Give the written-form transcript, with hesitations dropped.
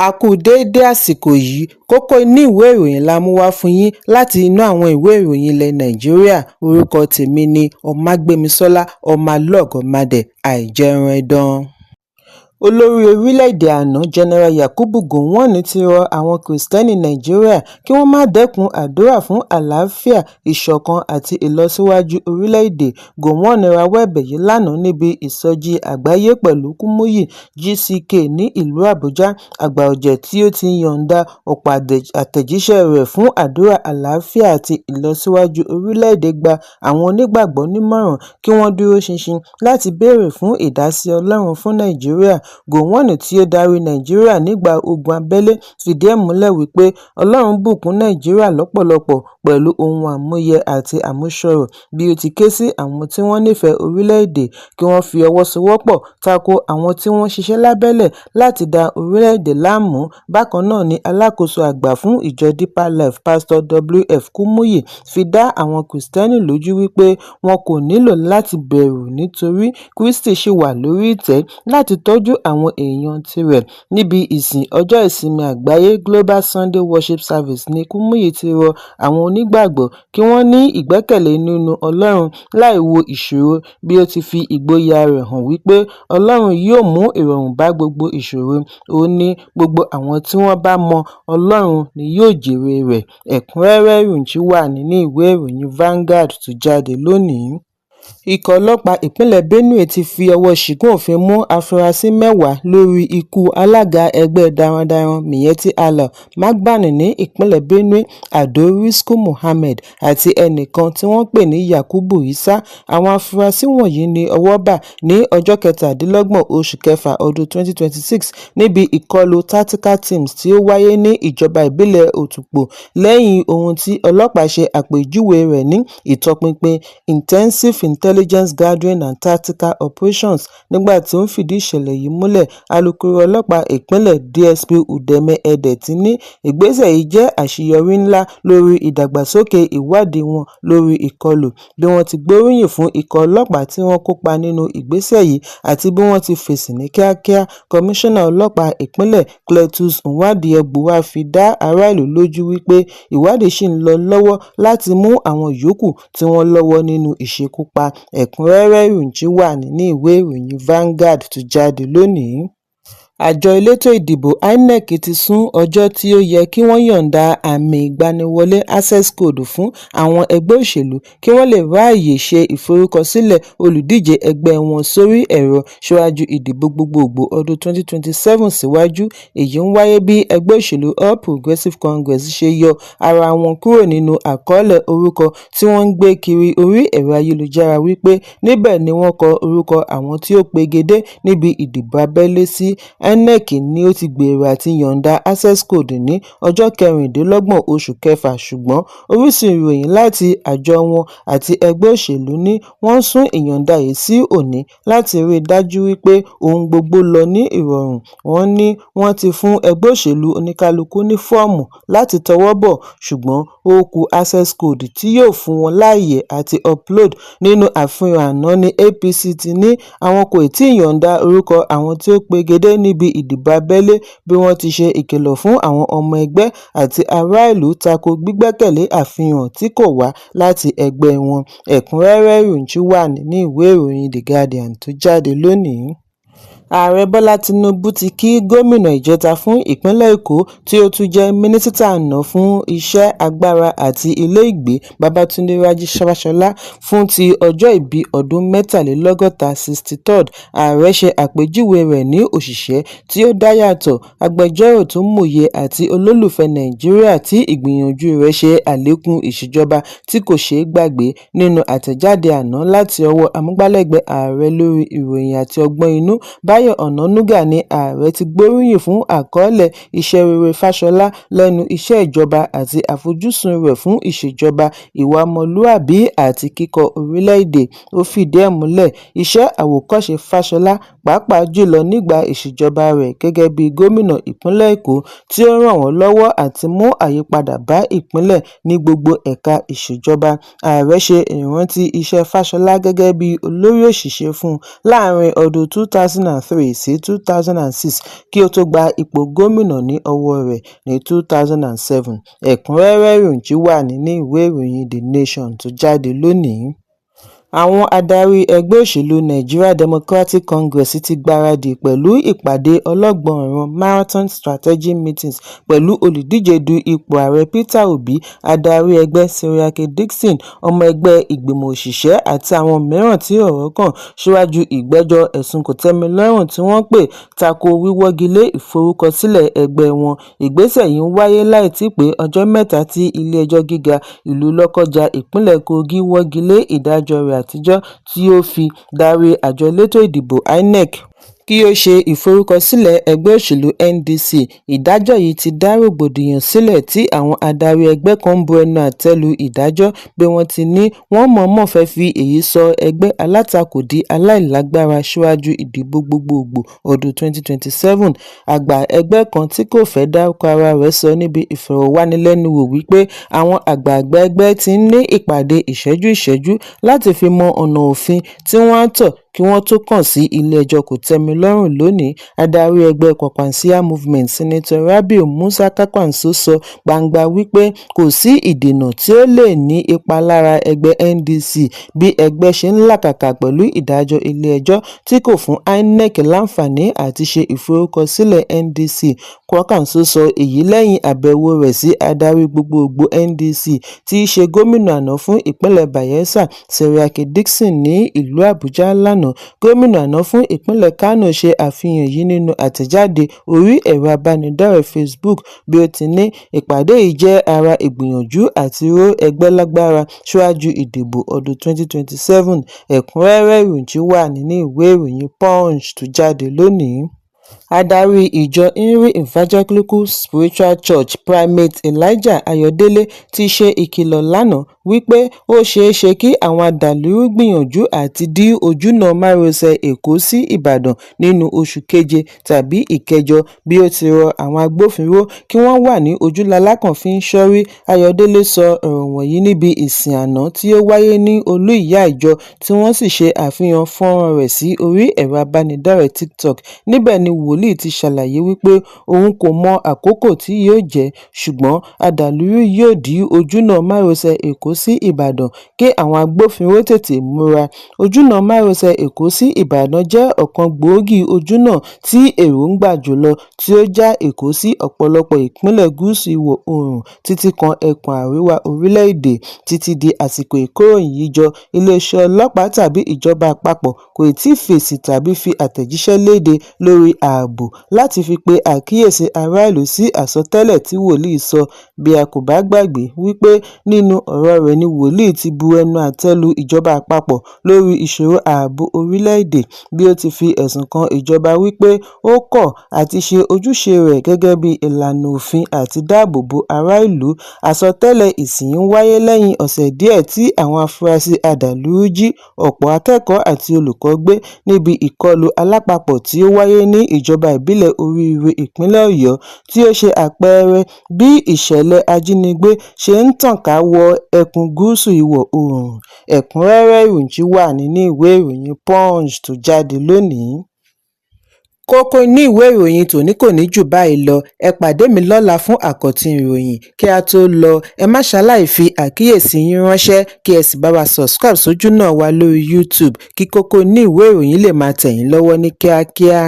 A kú déédé àsìkò yìí. Kókó inú ìwé ìròyìn la mú wá fún yín láti inú àwọn ìwé ìròyìn ilẹ̀ Nàìjíríà. Orúkọ tèmi ni Ọmágbémisọ́lá ọmọlọ́gọ̀mádẹ àìjẹunẹdàn. Olórí orílẹ̀-èdè àná, General Yakubu Gowon, ti rọ àwọn Kristẹni Nàìjíríà kí wọ́n má dẹ́kun àdúrà fún àlàáfíà, ìṣọ̀kan àti ìlọsíwájú orílẹ̀-èdè. Gowon rawọ́ ẹ̀bẹ̀ yìí lánàá níbi ìsọjí àgbáyé pẹ̀lú Kúmúyì GCK ní ìlú Àbújá. Àgbà ọ̀jẹ̀ tí ó ti yọ̀ǹda ọ̀pọ̀ àtẹ̀jíṣẹ́ rẹ̀ fún àdúrà àlàáfíà àti ìlọsíwájú orílẹ̀-èdè gba àwọn onígbàgbọ́ nímọ̀ràn kí wọ́n dúró ṣinṣin láti béèrè fún ìdásí Ọlọ́run fún Nàìjíríà. Gowon, tí ó darí Nàìjíríà nígbà ogun abẹ́lé, fìdí ẹ̀ múlẹ̀ wípé Ọlọ́run bùkún Nàìjíríà lọ́pọ̀lọpọ̀ pẹ̀lú ohun àmúyẹ àti àmúṣọrọ̀, bí ó ti ké sí àwọn tí wọ́n nífẹ̀ẹ́ orílẹ̀-èdè kí wọ́n fi ọwọ́ sowọ́pọ̀ tako àwọn tí wọ́n ń ṣiṣẹ́ lábẹ́lẹ̀ láti da orílẹ̀-èdè láàmú. Bákan náà ni Alákòóso àgbà fún ìjọ Deeper Life, Pastor W.F. Kúmúyì, fi dá àwọn Kristẹni lójú wípé wọn kò nílò láti bẹ̀rù nítorí Kristi ṣì wà lórí ìtẹ́ láti tọ́jú àwọn èèyàn tirẹ̀. Níbi ìsìn ọjọ́ ìsinmi àgbáyé Global Sunday Worship Service ní Kúmúyì ti rọ àwọn onígbàgbọ́ kí wọ́n ní ìgbẹ́kẹ̀lé nínú Ọlọ́run láì wo ìṣòro, bí ó ti fi ìgboyà rẹ̀ hàn wípé Ọlọ́run yóò mú ìrọ̀rùn bá gbogbo ìṣòro. Ó ní gbogbo àwọn tí wọ́n bá mọ Ọlọ́run ni yóò jèrè rẹ̀. Ẹ̀kúnrẹ́rẹ́ ìròyìn wà nínú ìwé ìròyìn Vanguard tó jáde lónìí. Ikọ̀ ọlọ́pàá ìpínlẹ̀ Benue ti fi ọwọ́ ṣìnkún òfin mú afurasí 10 lórí ikú alága ẹgbẹ́ darandaran Miyetti Allah Macban ní ìpínlẹ̀ Benue, Ado Risku Mohammed, àti ẹnìkan tí wọ́n pè ní Yakubu Isah. Àwọn afurasí wọ̀nyí ní ọwọ́ bà ní ọjọ́ 27 oṣù kẹfà ọdún 2026 níbi ìkọlù Tactical Teams tí ó wáyé ní ìjọba ìbílẹ̀ Otukpo, lẹ́yìn ohun tí ọlọ́pàá ṣe àpèjúwe rẹ̀ ní ìtọpinpin Intensive Intelligence Gathering and Tactical Operations. Nígbà tí ó ń fìdí ìṣẹ̀lẹ̀ yìí múlẹ̀, alūkkóró ọlọ́pàá ìpínlẹ̀, DSP Udeme Edet, ní ìgbésẹ̀ yìí jẹ́ àṣeyọrí ńlá lórí ìdàgbàsókè ìwádìí wọn lórí ìkọlù, bí wọ́n ti gbóríyìn fún ikọ̀ ọlọ́pàá tí wọ́n kópa nínú ìgbésẹ̀ yìí àti bí wọ́n ti fèsì ní kíákíá. Kọmíṣánná ọlọ́pàá ìpínlẹ̀, Cletus Nwadíẹ̀gbò, fi dá aráàlú lójú wípé ìwádìí ṣì ń lọ lọ́wọ́ láti mú àwọn yòókù tí wọ́n lọ́wọ́ nínú ìṣekúpa. Ẹ̀kúnrẹ́rẹ́ ìròyìn wà nínú ìwé ìròyìn Vanguard tó jáde lónìí. Àjọ elétò ìdìbò INEC ti sún ọjọ́ tí ó yẹ kí wọ́n yọ̀ǹda àmì ìgbaniwọlé access code fún àwọn ẹgbẹ́ òṣèlú kí wọ́n lè ráàyè ṣe ìforúkọsílẹ̀ olùdíje ẹgbẹ́ wọn sórí ẹ̀rọ síwájú ìdìbò gbogboògbò ọdún 2027 síwájú. Èyí ń wáyé bí ẹgbẹ́ òṣèlú All Progressives Congress ṣe yọ ara wọn kúrò nínú àkọọ́lẹ̀ orúkọ tí wọ́n ń gbé kiri orí ẹ̀rọ ayélujára wípé níbẹ̀ ni wọ́n kọ orúkọ àwọn tí ó pegedé níbi ìdìbò abẹ́lé sí. INEC ni ó ti gbèrò àti yọ̀ǹda access code ní ọjọ́ 26 oṣù kẹfà, ṣùgbọ́n orísun ìròyìn láti àjọ wọn àti ẹgbẹ́ òṣèlú ní wọ́n sún ìyọ̀ǹda yìí sí òní láti rí i dájú wípé ohun gbogbo lọ ní ìrọ̀rùn. Wọ́n ní wọ́n ti fún ẹgbẹ́ òṣèlú oníkálukú ní fọ́ọ̀mù láti tọwọ́ bọ̀, ṣùgbọ́n ó kù access code tí yóò fún wọn láàyè àti upload. Nínú àfihàn àná ní APC ti ní àwọn kò tíì yọ̀ǹda orúkọ àwọn tí ó pegedé níbi ìdìbò abẹ́lé, bí wọ́n ti ṣe ìkìlọ̀ fún àwọn ọmọ ẹgbẹ́ àti aráàlú tako gbígbẹ́kẹ̀lé àfihàn tí kò wá láti ẹgbẹ́ wọn. Ẹ̀kúnrẹ́rẹ́ ìròyìn wà nínú ìwé ìròyìn The Guardian tó jáde lónìí. Ààrẹ Bọ́lá Tinubu ti kí gómìnà ìjẹta fún ìpínlẹ̀ Èkó tí ó tún jẹ́ mínísítà àná fún iṣẹ́ agbára àti ilé ìgbé, Babátúndé Rájí Fáṣọlá, fún ti ọjọ́ ìbí ọdún 63, 63rd. Ààrẹ ṣe àpèjúwe rẹ̀ ní òṣìṣẹ́ tí ó dá yàtọ̀, agbẹjọ́rò tó mòye àti olólùfẹ́ Nàìjíríà tí ìgbìyànjú rẹ̀ ṣe àlékún ìṣèjọba tí kò ṣeé gbàgbé. Nínú àtẹ̀jáde àná láti ọwọ́ amúgbálẹ́gbẹ̀ẹ́ ààrẹ lórí ìròyìn àti ọgbọ́n inú, Báyọ̀ Ọ̀nànúgà, ní ààrẹ ti gbóríyìn fún àkọọ́lẹ̀ iṣẹ́ rere Fáṣọlá lẹ́nu iṣẹ́ ìjọba àti àfojúsùn rẹ̀ fún ìṣèjọba ìwà ọmọlúàbí àti kíkọ́ orílẹ̀-èdè. Ó fìdí ẹ̀ múlẹ̀ iṣẹ́ àwòkọ́ṣe Fáṣọlá. pàápàá jùlọ nígbà ìṣèjọba rẹ̀ gẹ́gẹ́ bíi gómìnà ìpínlẹ̀ Èkó tí ó ràn wọ́n lọ́wọ́ àti mú àyípadà bá ìpínlẹ̀ ní gbogbo ẹ̀ka ìṣèjọba. Ààrẹ ṣe ìrántí iṣẹ́ Fáṣọlá gẹ́gẹ́ bí olórí òṣìṣẹ́ fún láàárín ọdún 2003 sí 2006 kí ó tó gba ipò gómìnà ní ọwọ́ọ rẹ̀ ní 2007. Ẹ̀kúnrẹ́rẹ́ ìròyìn wà nínú ìwé ìròyìn The Nation tó jáde lónìí. Àwọn adarí ẹgbẹ́ òṣèlú Nigeria Democratic Congress ti gbáradì pẹ̀lú ìpàdé ọlọ́gbọ́nràn Marathon Strategy Meetings pẹ̀lú olùdíje du ipò ààrẹ Peter Obi, adarí ẹgbẹ́ Seriake Dickson, ọmọ ẹgbẹ́ ìgbìmọ̀ òṣìṣẹ́ àti àwọn mìíràn tí ọ̀rọ̀ kàn síwájú ìgbẹ́jọ́ ẹ̀sùn kòtẹ́milọ́rùn tí wọ́n pè tako wíwọ́gilé ìforúkọsílẹ̀ ẹgbẹ́ wọn. Ìgbésẹ̀ yìí ń wáyé láì tíì pé ọjọ́ mẹ́ta tí ilé-ẹjọ́ gíga ìlú Lọ́kọ́jà, ìpínlẹ̀ Kogi wọ́gilé ìdájọ́ rẹ̀ àtijọ́ tí ó fi darí àjọ elétò ìdìbò INEC kí ó ṣe ìforúkọsílẹ̀ ẹgbẹ́ òṣèlú NDC. Ìdájọ́ yìí ti dá rògbòdìyàn sílẹ̀ tí àwọn adarí ẹgbẹ́ kan ń bu ẹnu àtẹ́ lu ìdájọ́ bí wọ́n ti ní wọ́n mọ̀ọ́mọ̀ fẹ́ fi èyí sọ ẹgbẹ́ alátakò di aláìlágbára síwájú ìdìbò gbogboògbò ọdún 2027. Àgbà ẹgbẹ́ kan tí kò fẹ́ dárúkọ ara rẹ̀ sọ níbi ìfọ̀rọ̀wánilẹ́nuwò wípé àwọn àgbààgbà ẹgbẹ́ ti ń ní ìpàdé ìṣẹ́jú-ìṣẹ́jú láti fi mọ ọ̀nà òfin tí wọ́n á tọ̀ kí wọ́n tó kàn sí ilé-ẹjọ́ kòtẹ́milọ́rùn lónìí. Adarí ẹgbẹ́ Kwankwasiyya Movement, Senator Rabiu Musa Kwankwaso sọ gbangba wípé kò sí ìdènà tí ó lè ní ipa lára ẹgbẹ́ NDC bí ẹgbẹ́ ṣe ń làkàkà pẹ̀lú ìdájọ́ ilé-ẹjọ́ tí kò fún INEC láǹfààní àti ṣe ìforúkọsílẹ̀ NDC. Kwankwaso sọ èyí lẹ́yìn àbẹ̀wò rẹ̀ sí adarí gbogboògbò NDC tí í ṣe gómìnà àná fún ìpínlẹ̀ Bayelsa, Seriake Dickson ní ìlú Àbújá lánàá. Gómìnà àná fún ìpínlẹ̀ Kánò ṣe àfihàn yìí nínú àtẹ̀jáde orí ẹ̀rọ ìbánidọ́rẹ̀ẹ́ Facebook bí ó ti ní ìpàdé yìí jẹ́ ara ìgbìyànjú àti ró ẹgbẹ́ lágbára síwájú ìdìbò ọdún 2027. Ẹ̀kúnrẹ́rẹ́ ìròyìn wà nínú ìwé ìròyìn Punch tó jáde lónìí. Adarí ìjọ Henry Evangelical Spiritual Church, Primate Elijah Ayọ̀délé ti ṣe ìkìlọ̀ lánàá wípé ó ṣeéṣe kí àwọn adàlúrú gbìyànjú àti dí ojúnà márosẹ̀ Èkó sí Ìbàdàn nínú oṣù keje tàbí ìkẹjọ bí ó ti rọ àwọn agbófinró kí wọ́n wà ní ojú-lalákàn fi ń ṣọ́rí. Ayọ̀délé sọ ọ̀rọ̀ wọ̀nyí níbi ìsìn àná tí ó wáyé ní olú-ìyá ìjọ tí wọ́n sì ṣe àfihàn fọ́nrán rẹ̀ sí orí ẹ̀rọ ìbánidọ́rẹ̀ẹ́ TikTok. Níbẹ̀ ni wòlíì ti ṣàlàyé wípé òun kò mọ àkókò tí yóò jẹ́ ṣùgbọ́n adàlúrú yóò dí ojúnà márosẹ̀ Èkó sí Ìbàdàn kí àwọn agbófinró tètè múra. Ojúnà márosẹ̀ Èkó sí Ìbàdàn jẹ́ ọ̀kan gbòógì ojúnà tí èrò ń gbà jùlọ tí ó já Èkó sí ọ̀pọ̀lọpọ̀ ìpínlẹ̀ gúúsù ìwọ̀-oòrùn títí kan ẹkùn àríwá orílẹ̀-èdè. Títí di àsìkò ìkóròyìnjọ, iléeṣẹ́ ọlọ́pàá tàbí ìjọba àpapọ̀ kò tíì fèsì tàbí fi àtẹ̀jíṣẹ́ léde lórí ààbò láti fi pe àkíyèsí aráàlú sí àsọtẹ́lẹ̀ tí wòlíì sọ. Bí a kò bá gbàgbé wípé nínú ọ̀rọ̀ rẹ̀ ni wòlíì ti bu ẹnu àtẹ́ lu ìjọba àpapọ̀ lórí ìṣòro ààbò orílẹ̀-èdè bí ó ti fi ẹ̀sùn kan ìjọba wípé ó kọ̀ àti ṣe ojúṣe rẹ̀ gẹ́gẹ́ bí ìlànà òfin àti dáàbò bo ará ìlú. Àsọtẹ́lẹ̀ ìsìn yìí wáyé lẹ́yìn ọ̀sẹ̀ díẹ̀ tí àwọn afurasí adàlúrú jí ọ̀pọ̀ akẹ́kọ̀ọ́ àti olùkọ́ gbé níbi ìkọlù alápapọ̀ tí ó wáyé ní ìjọba ìbílẹ̀ Oríire, ìpínlẹ̀ Ọ̀yọ́, tí ó ṣe àpẹẹrẹ bí ìṣẹ̀lẹ̀ ajínigbé ṣe ń tàn ká wọ ẹkùn gúúsù ìwọ̀-oòrùn. Ẹ̀kúnrẹ́rẹ́ ìròyìn wà nínú ìwé ìròyìn Punch tó jáde lónìí. Kókó inú ìwé ìròyìn tòní kò ní jù báyìí lọ. Ẹ pàdé mi lọ́la fún àkọ́tún ìròyìn. Kí á tó lọ, ẹ má ṣaláì fi àkíyèsí yín ránṣẹ́ kí ẹ sì bá wa subscribe sójúnà wa lórí YouTube kí kókó inú ìwé ìròyìn lè máa tẹ̀ yín lọ́wọ́ ní kíákíá.